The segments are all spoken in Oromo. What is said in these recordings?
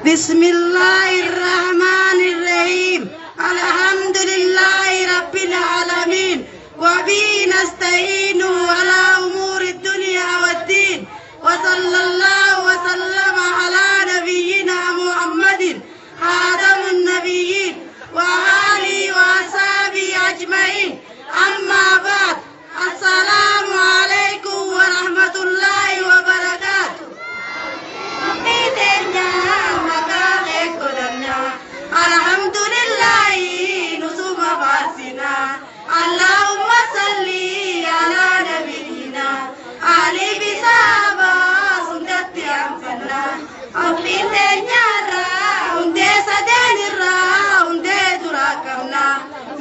بسم الله الرحمن الرحيم. الحمد لله رب العالمين، وبه نستعين على أمور الدنيا والدين، وصلى الله وسلم على نبينا محمد خاتم النبيين وآله وأصحابه أجمعين. أما بعد، السلام عليكم ورحمة الله وبركاته. الحمد لله نصوم باسنا. اللهم صل على نبينا علي بسابا سندت أنفنا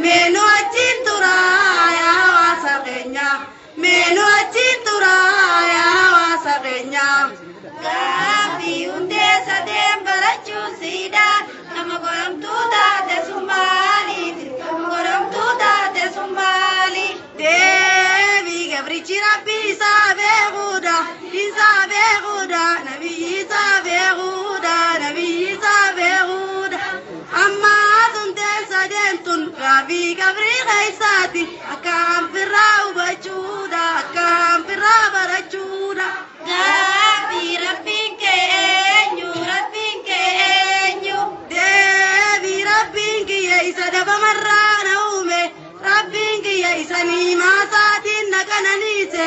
Menu acintura ya wasakenya, menu acintura ya wasakenya. Gafi unde sadem barachusida, nama goram tuda de sumbali, nama goram tuda de sumbali. Devi gabrichi rabbi sabe huda, isabe huda, nabi isabe huda, nabi isabe huda. Amma Gabi gabri gaisati, akam firau bachuda, akam firau barachuda. Gabi rabbin ke enyu, rabbin ke enyu. Devi rabbin ki isa daba marrana ume, rabbin ki isa ni masati nakananise,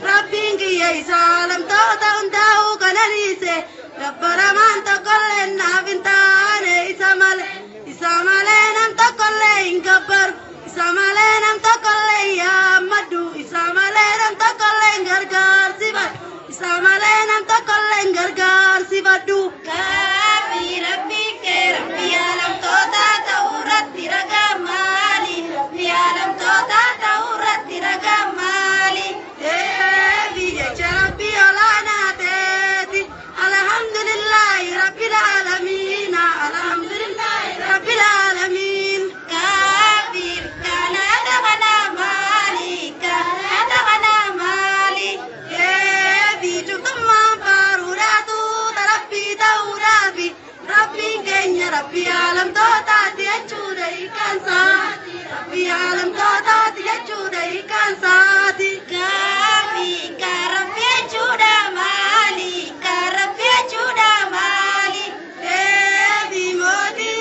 rabbin ki isa alam tota undau kananise. Rabbaraman tokolle na bintane isa male. Isamale nam tokolle ingabbar, isamale nam tokolle yamadu, isamale nam tokolle gargar sifat, isamale nam tokolle gargar sifatu. Gabi rabbi ke rabbi alam tota taurat tiragamali, rabbi alam tota taurat tiragamali. Devi jecha rabbi olana teti, alhamdulillahi rabbil alamin, alhamdulillah. Rabbil alamin. Kafir kana adana mali, kana adana mali. Devi cukuma paruratu rabbi taurabi, rabbi kenya rabbi alam tota tiachuda ikan saati, rabbi alam tota tiachuda ikan saati. Kafir karabbi chuda mali, karabbi chuda mali. Devi modi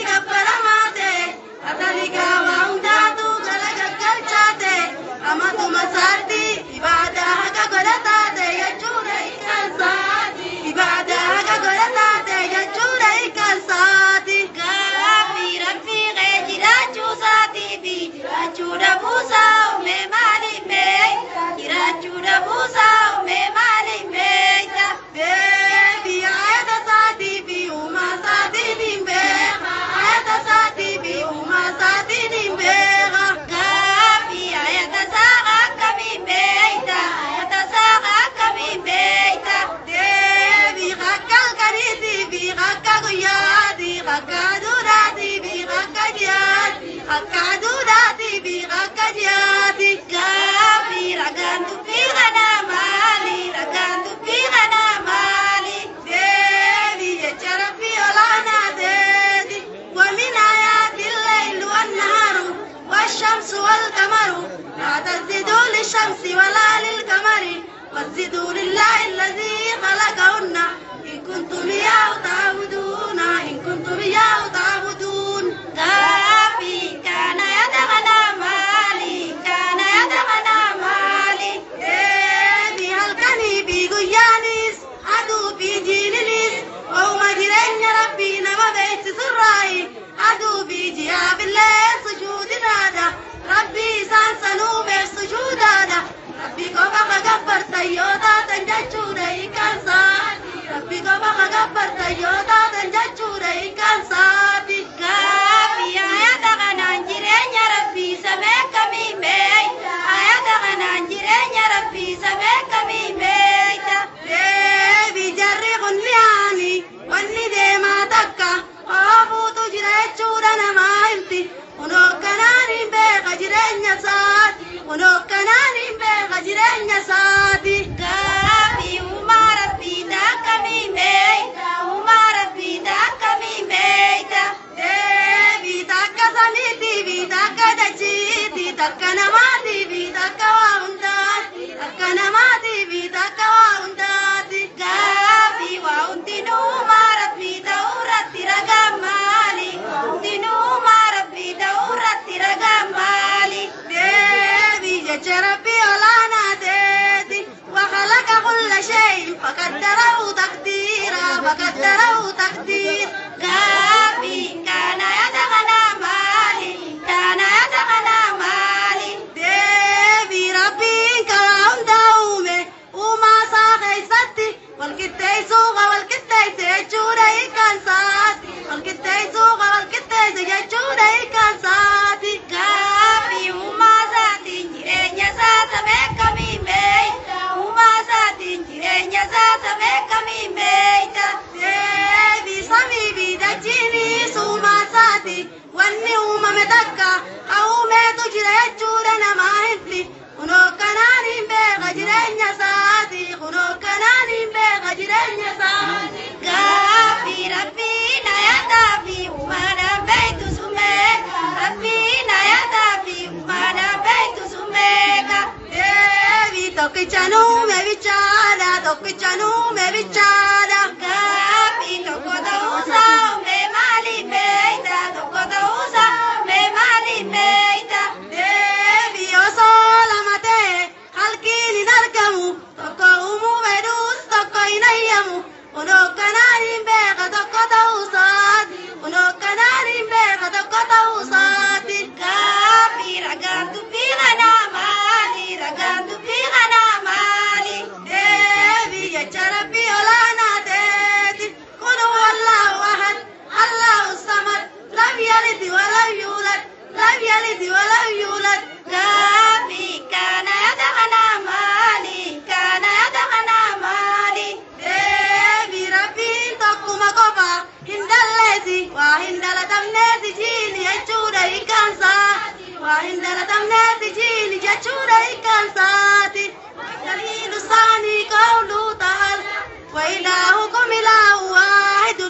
والشمس والقمر لا تسجدوا للشمس ولا للقمر واسجدوا لله الذي خلقهن إن كنتم إياه تعبدون، إن كنتم إياه تعبدون. كافي كان يدغنا مالي، كان يدغنا jireenya isaati. Gaaffii uumaa rabbii takkamii beekta? Uumaa rabbii takkamii beekta? Deebii takka samiitii fi takka dachiitii, takka namaatii fi takka waa hundaati, takka namaatii fi takka waa hundaati. Gaaffii waa hundinuu uumaa rabbii ta'uu irratti ragaa maali? Waa hundinuu uumaa rabbii ta'uu irratti ragaa maali? Deebii jecha rabbii olaanaa ta'eeti. وخلق كل شيء فقدره تقديرا فقدره تقدير. غافي كان يدغنا مالي كان يدغنا مالي. ديبي ربي كواهم داومي وما ساخي ستي والكتاي سوغا والكتاي سيجوري كان ساتي والكتاي سوغا والكتاي سيجوري كان ساتي. غافي وما ساتي jireenya isaa beekamii beekta? Uumaa isaatiin jireenya isaa beekamii beekta? Deebii samii fi dachiinis uumaa isaati. Wanni uumame takka hawumeetu jira jechuudha namaa himti. Kunoo kanaan hin beeka jireenya isaati. Kunoo kanaan hin beeka jireenya isaati. Gaaffii rabbii na yaadaa fi uumaadhaan beektu sumeeka. Rabbii na yaadaa fi uumaadhaan beektu sumeeka. Deebii tokkicha nuume bichaadha tokkicha nuume bichaadha. Gaaffii tokko ta'uusaa uumee maaliif beekta? Tokko ta'uusaa uumee maaliif beekta? Deebii osoo lama ta'e halkiin hin argamu. Tokko uumuu fedhuus tokko hin ayyamu. Kunoo kanaan hin beeka tokko ta'uusaati. Kunoo kanaan hin beeka tokko ta'uusaati. Gaaffii ragaan dubbii kanaa maali? Ragaan dubbii kanaa maali? Deebii jecha rabbii olaanaa ta'eeti. Kun huwallahu ahad, Allahu samad, lam yalid walam yuulad, lam yalid walam yuulad. Gaaffii kana yadaqanaa maali? Kana yadaqanaa maali? Deebii rabbiin tokkuma qofa hin dalleesi, waa hin dalatamneesi jiini jechuudha hiikkaansaa. Waa hin dalatamneesi jiini jechuudha hiikkaansaati. Daliilu isaanii qawluu ta'al وإلهكم إله واحد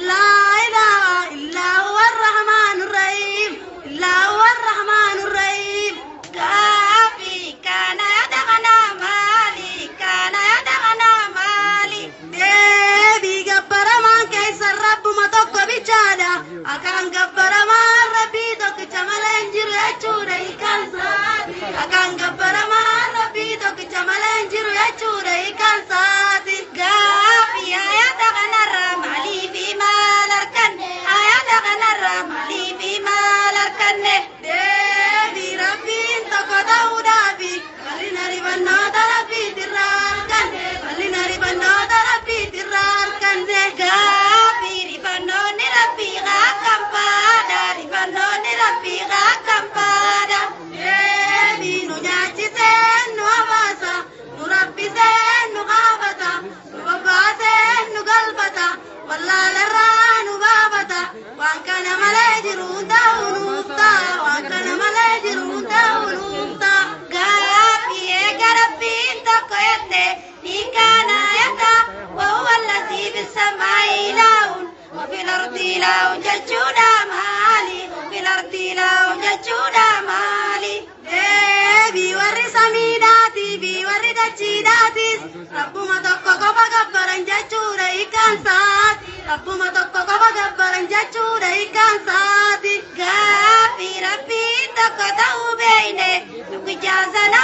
لا إله إلا هو الرحمن الرحيم إلا هو الرحمن الرحيم. Gaaffii kana yadaqanaa maali? Kana yadaqanaa maali? Deebii gabbaramaan keessa rabbuma tokko bichaadha. Akaan gabbaramaan rabbii tokkicha malee hin jiru jechuudha hiikkaansaati. Akaan gabbaramaan rabbii tokkicha malee hin jiru jechuudha hiikkaansaati. Gaaffii ayata kanarraa maalii fi maal arganne? Ayata kanarraa maalii fi maal arganne? Deebii rabbiin tokko ta'uudhaafi bal'ina rifannoota rabbiitirraa arganne. Bal'ina rifannoota rabbiitirraa arganne. Gaaffii rifannoonni rabbii akkam faadha? Rifannoonni rabbii akkam faadha? Deebii nu nyaachisee nu habaasa, nu raffisee nu gaafata, nu bobbaasee nu galfata, wallaalarraa nu baafata. Waan kana malee jiru hundaa'u nuuf ta'a. Waan kana malee jiru hundaa'u nuuf ta'a. Gaaffii eega rabbiin tokko jette ni kana yatta وهو الذي في السماء إله وفي الأرض إله jechuudha maali? وفي الأرض إله jechuudha maali? Deebii warri samiidhaatii fi warri dachiidhaatis rabbuma tokko qofa gabbaran jechuudha hiikkaansaati. Rabbuma tokko qofa gabbaran jechuudha hiikkaansaati. Gaaffii rabbiin tokko ta'uu beekne tokkichaan sana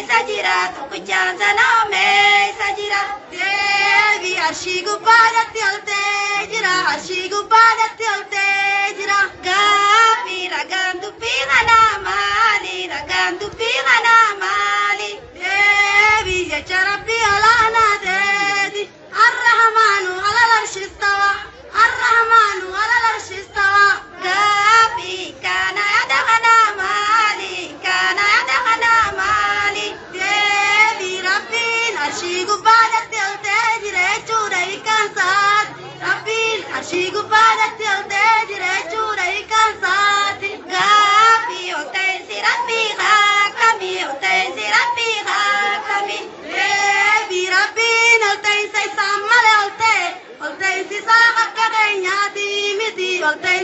isa jira tokkichaan sana isa jira. Deebii arshii gubbaadhatti ol ta'ee jira arshii gubbaadhatti ol ta'ee jira. Gaaffii ragaan dubbii kanaa maali? Ragaan dubbii kanaa maali? Deebii jecha rabbii olaanaa ta'eeti. الرحمن على العرش استوى الرحمن على العرش استوى. Gaaffii kana yadaqanaa maali? Kana yadaqanaa maali? Deebii rabbiin arshii gubbaadhatti ol ta'ee jira jechuudha hiikkaansaati. Rabbiin arshii gubbaadhatti ol ta'ee jira jechuudha hiikkaansaati. Gaaffii ol ta'e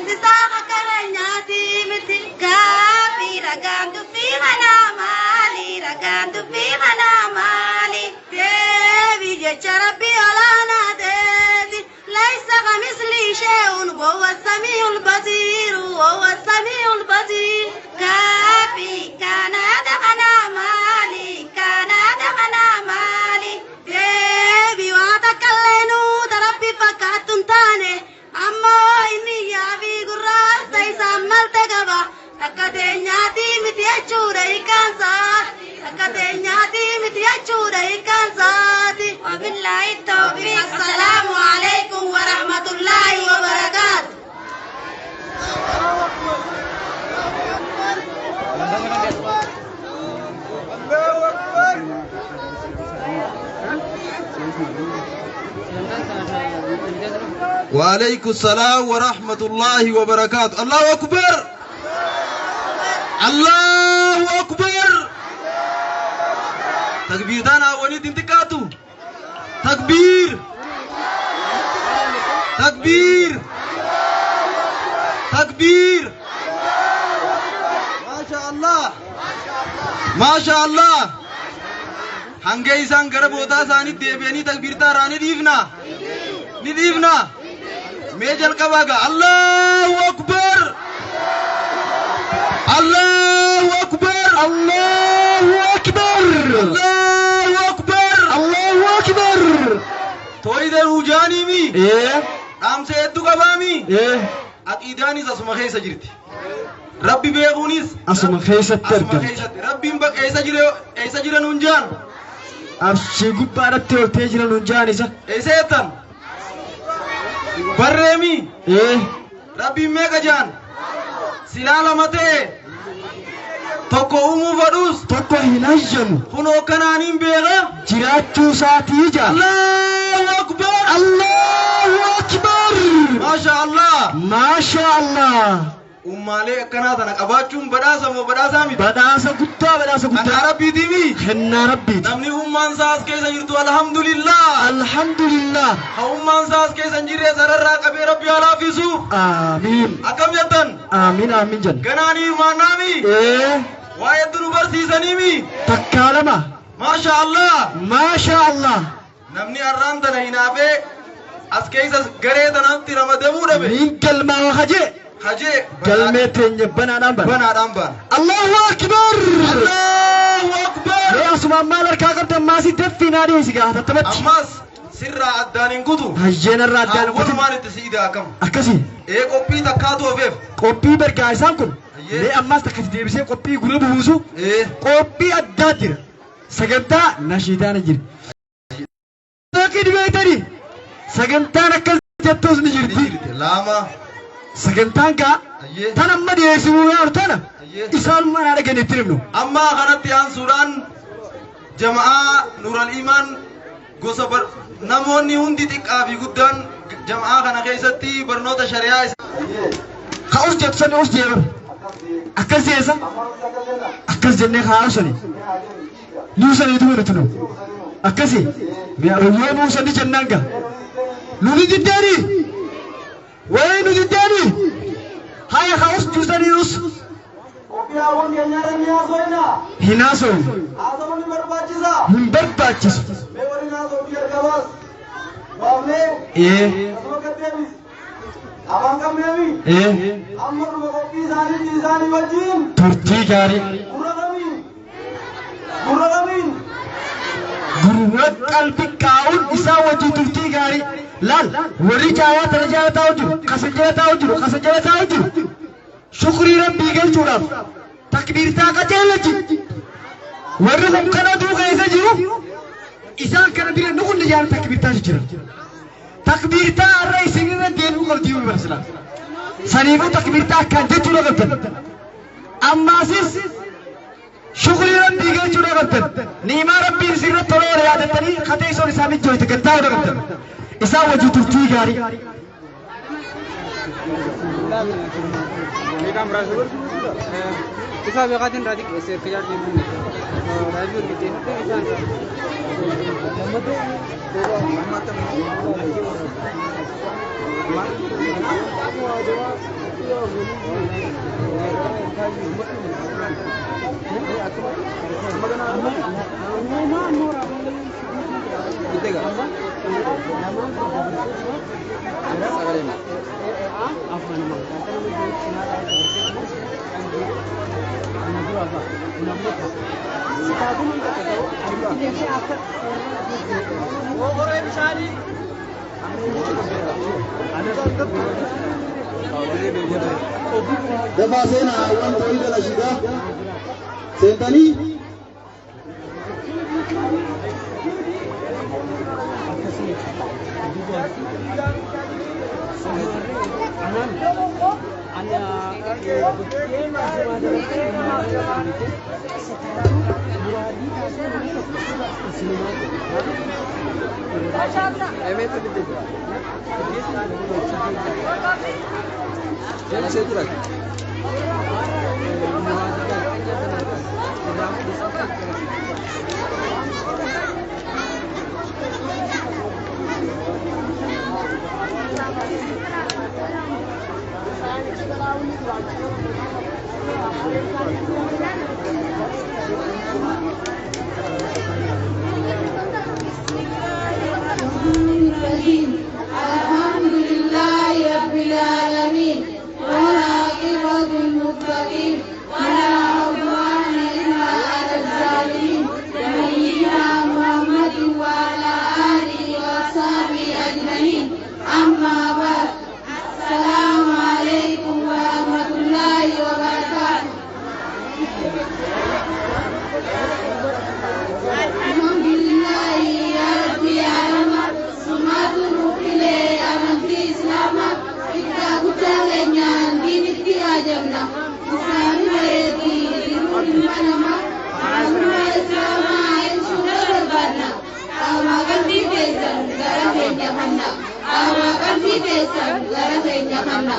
Dandeettiin isaa akka keenyaati miti. Gaaffii ragaan dubbii kanaa maali? Ragaan dubbii kanaa maali? Deebii jecha Rabbii olaanaa ta'eeti. Laysa kamislihi shay'un wa huwa samii'ul basiir wa huwa samii'ul basiir. Gaaffii kanaada kanaa maali? Kanaada kanaa maali? Deebii waa takka illee nuuta Rabbi fakkaattu hin taane. Ammoo inni ijaa fi gurraacha isaan malte qaba. Takka teenyaatii miti jechuudha hiikkaan isaati. Takka teenyaatii miti jechuudha hiikkaan isaati. Wabillaahi tawfiiq. Assalaamu alaikum wa rahmatullaahi wa barakaatu. وعليكم السلام ورحمة الله وبركاته. الله أكبر، الله أكبر. تكبيرتنا وليد انتكاتو. تكبير تكبير تكبير. ما شاء الله ما شاء الله. Hanga isaan gara boodaa isaanii deebi'anii takbiirtaa irraa ni dhiifna, ni dhiifna. Mee jalqabaa gaa. Allahu Akbar, Allahu Akbar, Allahu Akbar, Allahu Akbar, Allahu Akbar. Tooyida hujaaniimi dhaamsa hedduu qabaami. Aqiidaanis asuma keessa jirti. Rabbi beekuunis asuma keessatti asuma argamti. Keessatti Rabbiin bakka eessa jira, eessa jira nuun jaan? Arshii gubbaadhatti oltee jiran hundaan isa. Eessa jettan barreemi? Rabbiin meeqa jaan? Silaa lama ta'e tokko uumuu fadhuus tokko hin hayyamu. Kunoo kanaaniin beeka jiraachuu isaatii jaa. Allahu Akbar, Allahu Akbar. Maasha Allah, Maasha Allah. Ummaalee akkanaa tana qabaachuun badhaasa moo badhaasaa miti? Badhaasa guddaa, badhaasa Kan guddaa. Rabbiitiimi. Kennaa Rabbiiti. Namni ummaan isaa as keessa jirtu alhamdulillah. Alhamdulillah. Ha ummaan isaa as keessa hin jirre sararraa qabee Rabbi haa laaffisuuf. Aamiin. Akkam jettan? Aamiin, aamiin jenna. Ganaanii hirmaannaami. Waa hedduu nu barsiisaniimi. Takkaa lama. Maasha Allah. Maasha Allah. Namni har'aan tana hinaafee as keessa garee tanatti ramadamuu dhabe. Niin galmaa hajee. Hajee. Galmee teenya banaadhaan bana. Banaadhaan baana. Allahu Akbar. Allahu Akbar. Mee asumaan maal harkaa qabdan maasii daffiinaa dhiyeessi gaa hatattaatti. Ammas sirraa addaan hin kutu. Hayyeen irraa addaan hin kutin. Walumaan itti si'idaa akkam. Akkasii. Qophii takkaatu hafeef. Qophii bargaa isaan kun. Hayyee. Mee ammas takkatti deebisee qophii gurra buusu. Qophii addaa jira. Sagantaa nashiidaan jira. Tokki dibeetanii. Sagantaan akkas jettus ni Ni jirti. jirti. Lama. Sagantaan gaa Hayyee. tan amma dhiyeessuu yaalu tana Hayyee. isaan mana dhageen itti himnu. Amma kanatti aansuudhaan jama'aa Nuural Imaan gosa namoonni hundi xiqqaa fi guddaan jama'aa kana keessatti barnoota shari'aa isa. Ka'us jettu sani us jeebar. Akkas jeessa. Akkas jennee kaa'u sani. Nuu saniitu nuti nu. Akkasi. Yoo nuu sani jennaan gaa. Nuni diddeeni. Wayii nu diddeeni. Haya ka'us juusanii us. Hin haasa'u. Hin barbaachisu. Turtii gaarii. Gurra qalbii kaa'uun isaa wajjin turtii gaarii. Laal warri caayaa tana jala taa'u jiru, kasa jala taa'u jiru, kasa jala taa'u jiru. Shukrii Rabbii galchuudhaaf takbiirtaa qajeelachi. Warri kun kana duuka keessa jiru isaan kana bira nu hundi jaala takbiirtaa jira. Takbiirtaa har'a isinirra deebi'uu qabdi yoo barsiisa. Saniifuu takbiirtaa akkaan jechuudha qabdan. Ammaasis shukrii Rabbii galchuudha qabdan. Ni'imaa Rabbiin isinirra tola oole yaadattanii katee isoon isaa mijjooyte gattaa'uudha qabdan. Isaan wajjin turtii gaarii. Dafaa seenaa hawwan tooyida nashiidaa seentanii الحمد لله رب العالمين والعاقبة للمتقين ولا عدوان إلا على الظالمين نبينا محمد وعلى آله وصحبه أجمعين. أما بعد، السلام عليكم ورحمة الله وبركاته. الحمد لله يا ربي العالمين. Sumatu nufile amantii Islaamaa xiqqaa guddaa keenyaan diinitti haajamna. Islaamni bareeddi jiruun ilma namaa maalummaa Islaamaa ibsuu barbaadna. Qaamaa qalbii keessan gara keenya kanna. Qaamaa qalbii keessan gara keenya kanna.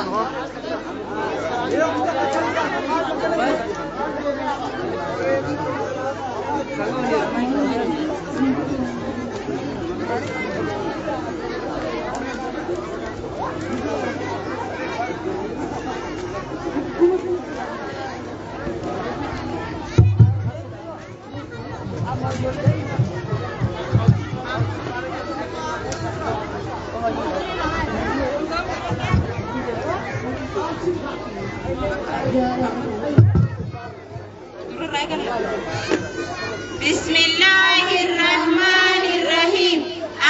بسم الله الرحمن الرحيم.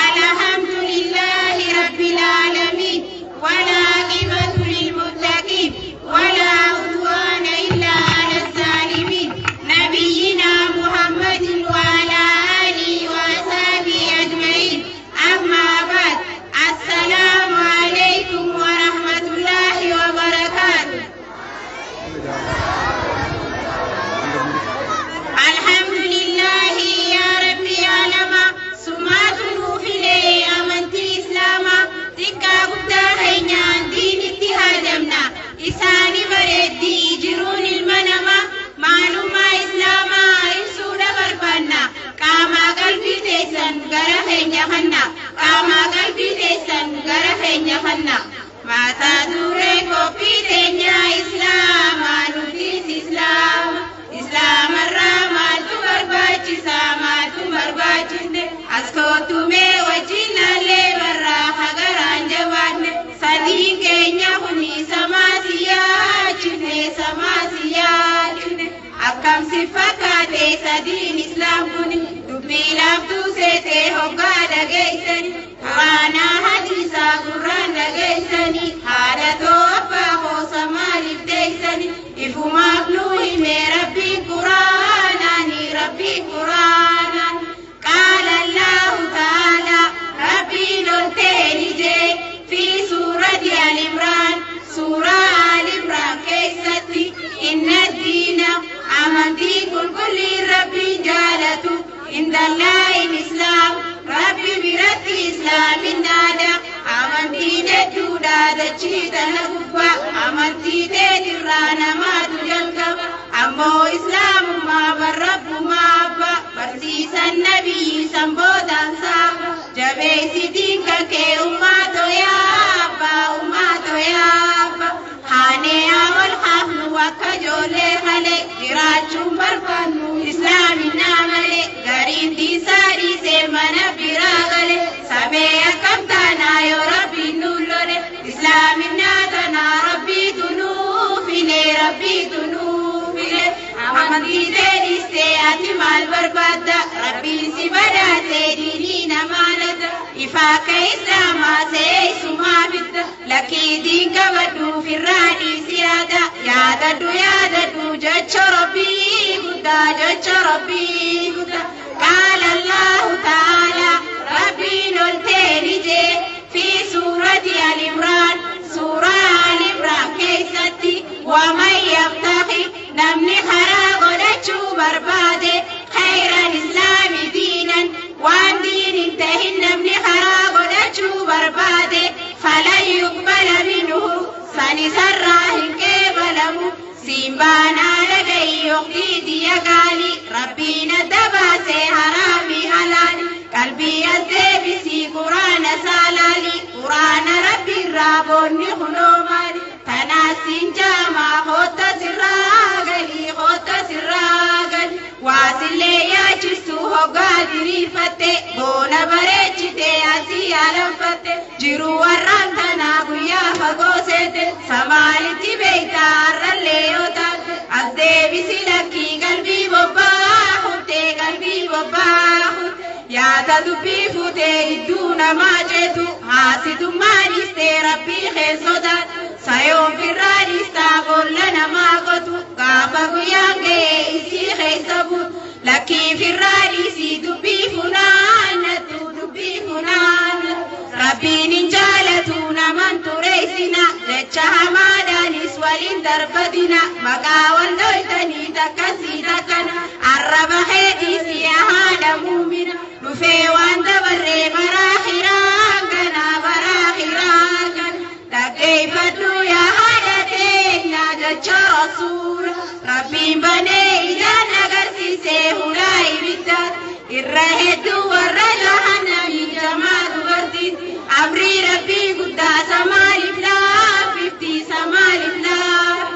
الحمد لله رب العالمين والعاقبة للمتقين ولا عدوان إلا على الظالمين. نبينا محمد وعلى آله وصحبه أجمعين. أما بعد، السلام عليكم ورحمة الله وبركاته. الحمد لله يا ربي عالما سمات نوفلي أمنتي إسلاما تكا قدا هينان دين اتهاجمنا إساني بريدي جرون المنما معلومة إسلاما إبسودة بربانا قاما قلبي تيسن غرا هينيا خنا قاما قلبي تيسن غرا هينيا خنا ماتا دوري كوبي تينيا إسلاما نوتيس إسلام Islaam irraa maaltu barbaachisaa maaltu barbaachiste as kootu mee wajjin laallee barraa hagaraan jabaanne sadiin keenya kuni samaa si yaachifne samaa si yaachifne akkam si fakkaate sadiin islaam kuni dubbii laaftuu seetee hoggaa dhageessani quraanaa hadiisaa gurraan dhageessani haadha too abbaa hoosa maaliif deessani ifumaaf nuu hime rabbiin quraanaani rabbiin quraanaan. Qaala Allahu ta'ala rabbiin ol ta'e ni jee fi suurati Al-Imraan suuraa Al-Imraan keessatti inna diina amantiin qulqulliin rabbiin jaalatu indallaahin islaam rabbi biratti islaamin naada amantiin hedduudha dachii tana gubbaa amantii teetirraa namaatu jalqaba ammoo islaamummaa barrabbumaa abba barsiisan nabiyyi san boodaan saaba jabeessitiin kan kee ummaato yaabba ummaato yaabba haanee Amantii deebistee ati maal barbaadda? Rabbiin si badhaasee diinii namaa laata. Ifaa akka islaamaa seeysumaa bitta. Lakkii diin qabadhu firraa dhiisi yaada. Yaadadhu yaadadhu jecha Rabbii guddaa jecha Rabbii guddaa. Qaala Allahu ta'ala Rabbiin ol ta'e ni jee fi suurati Al-Imraan suuraa Al-Imraan keessatti waman yabtaqi namni karaa godhachuu barbaade khayran islaami diinan waan diin hin tahin namni karaa godhachuu barbaade falan yuqbala minhu san isarraa hin qeebalamu simbaanaa dhaga'i yoqtiitiya gaali rabbiin adda baasee haraami halaali qalbii as deebisii quraana saalaali quraana rabbiirraa boonni kunoo maali tanaas sin jaamaa kootta sirraa galii kootta sirraa gali waasillee yaachistu hoggaa diriirfatte boona bareechite asii alanfatte jiru warraan tanaa guyyaa fagoo seete samaalitti beeytaa har'allee yoo taate as deebisi lakkii qalbii bobbaa kutte qalbii bobbaa kutte yaada dubbii fuutee gidduu namaa ceetu haasidummaa dhiistee rabbii kee sodaatu sayoon firraa dhiistaa boolla namaa qotu gaafa guyyaan ga'ee isii keessa buutu lakkii firraa dhiisii dubbii funaannatu dubbii funaannatu rabbiin hin jaalatu naman tureessina jecha hamaadhaanis waliin darbatina maqaa wal dhoytanii takkasii takkana arraba keetiisi haadha muumina dhufee waan dabarree baraa hiraan kana baraa hiraan kana dhaggeeffadhu yaa haadha teenya jecha rasuula rabbiin banee ijaan agarsiisee hulaa ibiddaa irra hedduu warra jahannamii jamaa dubartiin amrii rabbii guddaa samaaliif laaffifti samaaliif laaf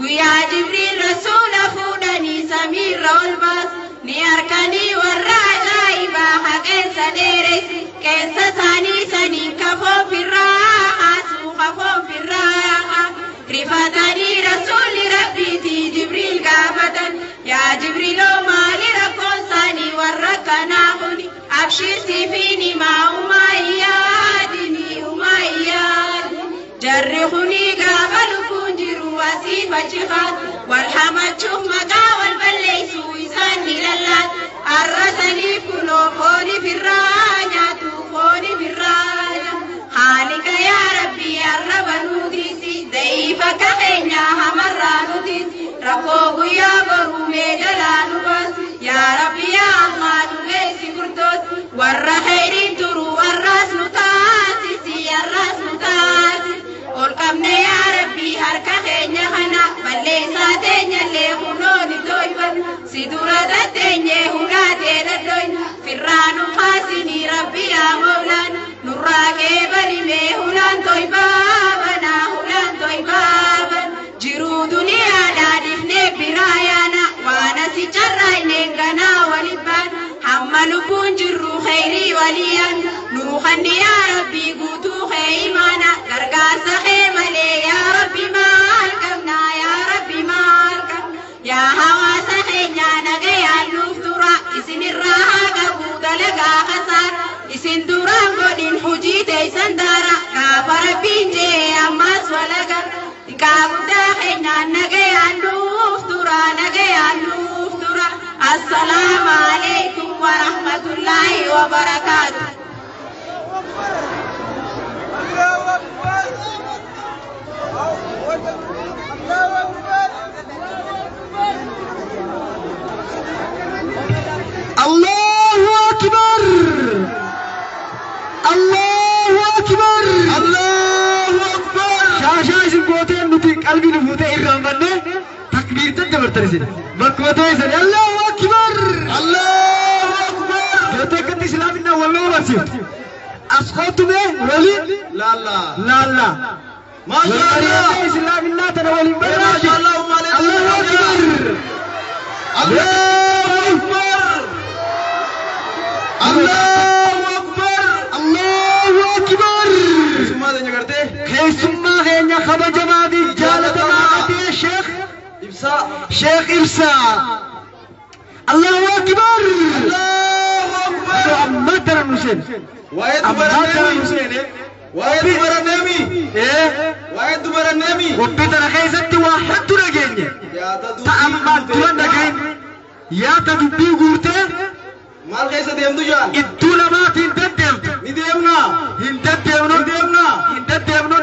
guyyaa jibriil rasuula fuudhanii samiirra ol baasu ni harkanii warra ajaa'ibaa haqeensa dheeressi qeensa isaanii saniin kafoon firraa haasuu kafoon firraa haasu rifatanii rasuulli rabbiitii jibriil gaafatan yaa jibriiloo maali rakkoon isaanii warra kanaa kuni abshirtii fi nimaa umaa yaadini umaa yaadini jarri kuni gaafa lubbuun jiru asiif achi kaatu wal hamachuuf maqaa wal balleessuu isaan ni lallaatu arrasaniif kunoo fooni firraa nyaatu fooni firraa nyaatu haalika yaa rabbii arraba nuutiisi da'iifa akka keenyaa hamarraa nutiisi rakkoo guyyaa boruu mee jalaa nu baasi yaa rabbi yaa allah nu geessi gurtooti warra kheyriin turu warraas nu taasisi warraas nu taasisi ol qabne yaa rabbii harka keenya kana balleessaa teenyallee kunoo ni toyfanna si dura datteenye hulaatee daddoyna firraa nu kaasinii rabbi yaa mawlaana nurraa qeebalimee hulaan toybaabana hulaan toybaabana jiruu duniyaadhaa dhifnee biraa yaana waan asi carraayneen ganaa waliin baana hamma lubbuun jirru kheyrii waliyaan nuu kanni yaa rabbii guutuu kee imaana gargaarsa kee malee yaa rabbi maal qabna yaa rabbi maal qabna yaa hawaasa keenyaa nagayaan nuuf tura isinirraa haa qabu dalagaa kasaara isin duraan godhin hujii teeysan daara gaafa rabbiin jee ammas walagarra xiqqaa guddaa keenyaan nagayaan nuuf tura nagayaan nuuf tura assalaamu alaikum warahmatullaahi wabarakaatu. Allahu Akbar! Allahu Akbar! Allahu Akbar! Shaashaa isin gooteen nuti qalbii nu fuutee irraanfannee takbiirtan dabartan isin. Bakkuma teessan Allahu Akbar! Allahu Akbar! Gootee akkatti islaaminaa wal nama barsiiftu. As kootu mee waliin Laalla. laalla. Maasha Allah! Islaaminaa tana waliin Maasha Allah, ummaalee Allahu Akbar! Allahu Akbar! Allahu Akbar! Allahu Akbar! Keessummaa teenya gartee Keessummaa keenya kabajamaa fi jaalatamaa ta'e Sheekh Ibsaa Sheekh Ibsaa. seene. Waa'ee Ammaa tana nu dubaranneemi. seene. Waa'ee dubaranneemi. Ee Waa'ee dubaranneemi. Qophii tana keessatti waa hedduu dhageenye. Yaada Ta ammaan duran dhageenye. Yaada dubbii guurtee Maal keessa deemtu jaan? ittuu namaatiin deddeemtu. Ni deemnaa. Hin deddeemnu. Ni deemnaa. Hin deddeemnu.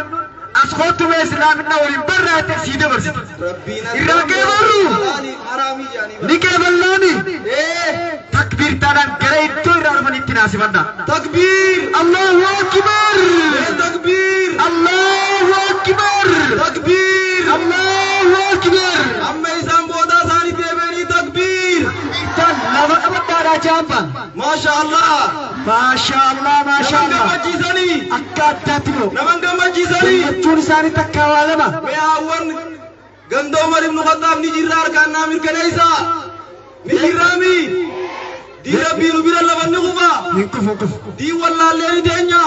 As kootu mee islaamina waliin barraa'e sii dabarsite. Rabbiin Irraa qeebarru. Halaaliif haraamii jaanii Ni qeeballaani. Ee Takbiirtaadhaan gara iddoo irraa dhufan itti naasifadha. takbiir. Allahu Akbar! Ee takbiir. Allahu Akbar! Takbiir. Allahu Akbar! Amma isaan booda isaanii deebi'anii takbiir. Takbiirtaan lama qabadhaadhaa jaabbaan. Maasha Allah. Maasha Allah, maasha Nama Allah. gammachiisanii. Akka addaatti moo. Nama gammachiisanii. Gammachuun isaanii takka waa lama. Mee haawwan ganda Umar ibn Khattaab ni jirra harkaan naa mirkaneessa. Ni jirraami. Dii rabbii nu bira lafa ni kufa. Hin kufu hin kufu. Dii wallaallee ni teenya.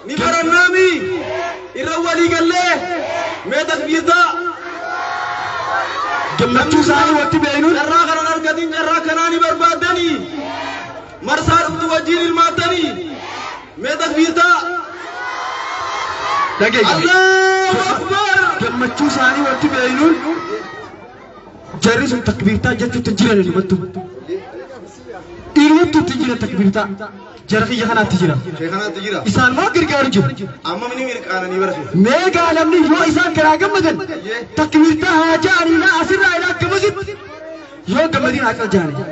Ni barannaami. Irra walii gallee. Mee takbiirtaa. Gammachuu isaanii walitti beeynuun Carraa kanan argatin carraa kanaa ni barbaaddanii. Marsaa dhuftu wajjin hirmaattanii. Mee takbiirtaa. dhageenya. Allahu Akbar. Gammachuu isaanii walitti beeynuun jarri sun takbiirtaa jechuutti jiran ilumattu. Ilumattu itti jira takbiirtaa. Jara kiyya kanaatti jira. Sheekanaatti jira. Isaan maa gargaaru jiru? Amma ni mirqaananii bara sheekh. Mee gaa namni yoo isaan karaa gammadan takbiirtaa haa ja'anii ilaa asirraa ilaa gamasitti yoo gammadin haa qal ja'anii.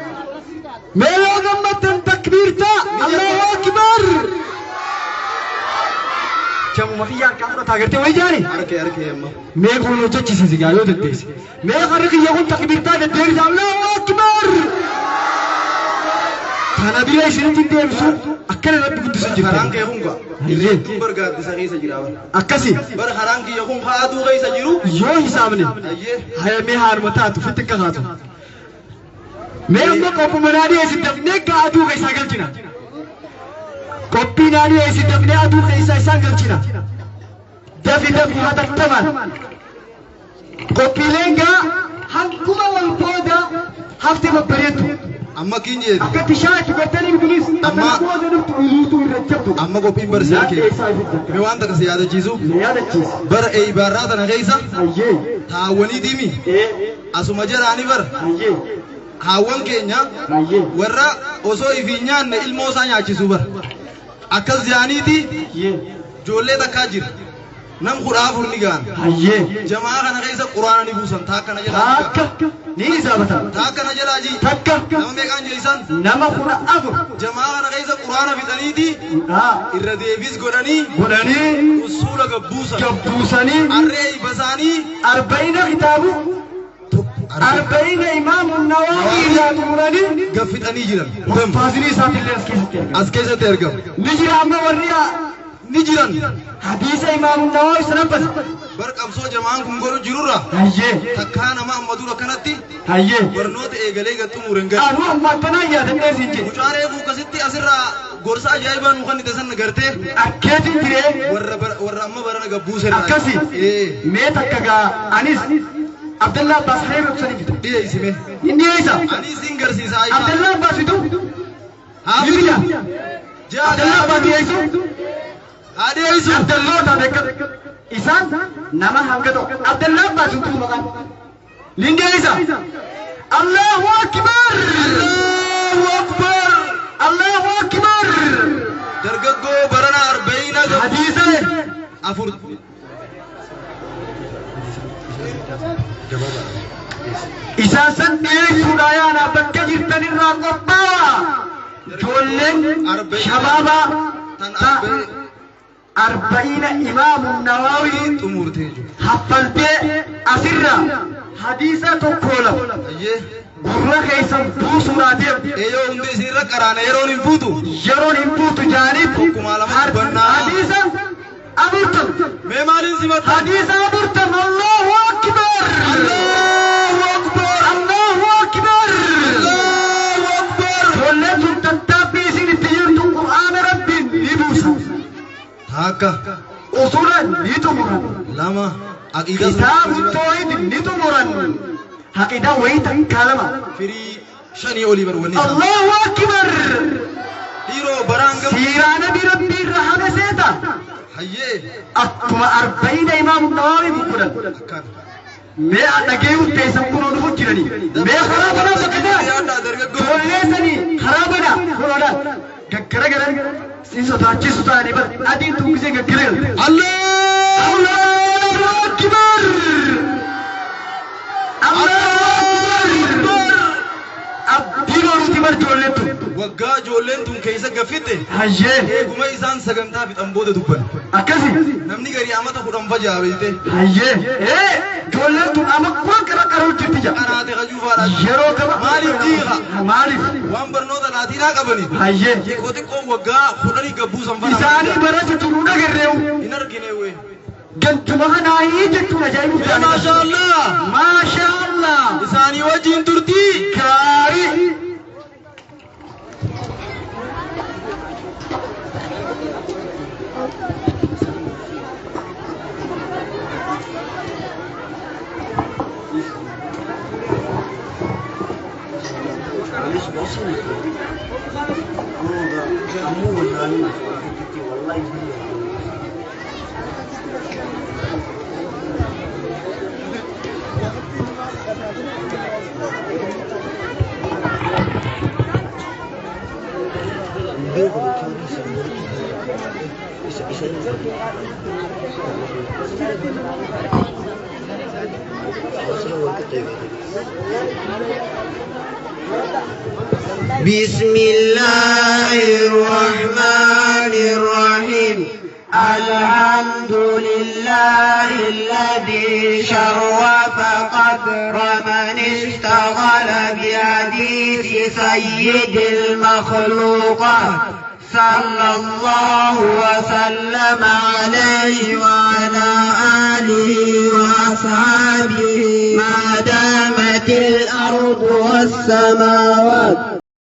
Mee yoo gammaddan takbiirtaa Allahu Akbar. Jamuma kiyya harkaa fudhataa gartee wayi jaani. Harkee harkee amma. Mee kun hojjechiisiisi gaa yoo dandeesse. Mee harri kiyya kun takbiirtaa deddeebisa Allahu Akbar. Kana bira isinitti hin deebisu akkana rabbi guddisu Karaan jirtan. kee kun gaa. Hayyee. Kun bargaaddisa keessa jira bara. Akkasi Bara karaan kiyya kun haa aduu keessa jiru. yoo hisaabne Hayyee. haya mee haaruma taatu fitti akka kaatu. Mee amma qophuma naa dhiyeessi dafnee gaa aduu keessaa galchina. Qophii naa dhiyeessi dafnee aduu keessaa isaan galchina. Dafi dafi hatattamaan. Qophiileen gaa hanguma wal booda hafte babbareeddu. Amma kiin jeeti. Akka bishaan itti gartanii kunis Amma- amma booda dhuftu iluutu irra jabdu. Amma qophiin barsiisaa kee. Mee waan takka si yaadachiisu. Na yaadachiisa. Bara eeybaarraa tana keessa Hayyee. taawwaniitiimi Ee. asuma jalaani bara Hayyee. haawwan keenya Hayyee. warra osoo ifii nyaanne ilmoo isaa nyaachisuu bara. Akkas jaaniiti Hayyee. ijoollee takkaa jira. Nam 14 ni gahan. Hayyee. Jamaa kana keessa quraana ni buusan taa akkana jalaa. Takka ni hisaabatan. Taa akkana jalaa ji. Takka Nama meeqaan jeessan? nama 14. Jamaa kana keessa quraana fixaniiti Haa. irra deebis godhanii Godhanii usuula gabbuusan. gabbuusanii Harree ibasaanii arba'ina kitaabu arba'ina imaamu Nawawi irraa xumuranii gaffixanii jiran. Gam faazinii isaatiillee as keessatti argama. as keessatti argamu. Ni jira amma warri Ni jiran. hadiisa imaamu Nawawi sanabbata. Bar qabsoo jamaan kun godhu jirurra Hayyee. takkaa nama amma dura kanatti Hayyee. barnoota eegalee gad xumuren gadi. Anuu amma akkanaa yaadannee siin jedhe. Mucaa reefuu akkasitti asirraa gorsa ajaa'ibaa nu kan san gartee Akkeetiin jiree warra warra amma barana gabbuuse irraa. akkasi. Ee Mee takka gaa anis Abdallaa Abbaas reefu ibsanii fida. dhiyeessime. Inni eessa? Ani isin garsiisa Aishaa. Abdallaa Abbaas fidu? Haa Ni fida. fidu. Ja'a Abdallaa Abbaas dhiyeessu? Haa dhiyeessu. Abdalloota beekamu. Isaan nama hanga tokko. Abdallaa Abbaas fidu maqaan. Ni dhiyeessa. Allahu Akbar! Allahu Akbar. Allahu Akbar! Dargaggoo barana arba'ina Hadiisa afur. Isaan san dhiyeessuudha yaana bakka jirtanirraa qophaa'a. Ijoolleen shabaabaa Tan ta arba'ina imaamu Nawawi xumurtee jiru. haffaltee asirraa hadiisa tokko lama Ayyee. gurra keessan buusuudhaa deemtu. Eeyyoo hundi isiirra qaraana yeroon hin fuutu. Yeroon hin buutu jaaniitti Tokkumaa lama dubbannaa. hadiisa afurtam Mee maaliin simatta? hadiisa afurtam Allahu Akbar! Allahu Akbar! Allahu Akbar! Allahu Akbar! Ijoolleen tun tattaaffii isin itti jirtu Qur'aana Rabbiin ni buusa. Takka Usula ni xumuran. lama aqiidaa Kitaabu toohid ni xumuran. Aqiidaa wayii takkaa lama. firii shanii olii bar wanni isaa. Allahu Akbar! Dhiiroo baraan gam. Siiraa nabi rabbii irra hafe seeta. Hayyee. Akkuma arba'iina imaamu Nawawi godhan. Akkaan. Mee dhagee murteessan kunoo dhufu jiranii. Mee karaa banaa bakka ta'an. Yaaddaa dargaggoo. Ijoollee sanii karaa banaa kunoodhaan gaggara galan si sodaachisu ta'anii bara adiin tuubbisee gaggara galan. Allah! Allahu Akbar! Allahu Akbar! Abdii boruuti bar ijoolleen tun. Waggaa ijoolleen tun keessa gaffitte. Hayyee. Eeguma isaan sagantaa fixan booda dubban. Akkasi. Namni garii amata 10 fajaa beeyte. Hayyee. Ee ijoolleen tun amma kuwan qara qaruu jirti jaa. Qaraate kajuufaadha. Yeroo gaba. Maaliif jiiqa? Maaliif? Waan barnoota laatiinaa qabaniif. Hayyee. Xiqqoo xiqqoo waggaa 10 gabbuu sanfana. Isaanii barasa turuu dhagarreewu. Hin argine wee. Gantuma kanaayii jechuun ajaa'ibu. Mee maasha Allah. Maasha Allah. Isaanii wajjin turtii. Gaarii. بسم الله الرحمن الرحيم. الحمد لله الذي شرف قدر من اشتغل بحديث سيد المخلوقات صلى الله وسلم عليه وعلى آله وأصحابه ما دامت الأرض والسماوات.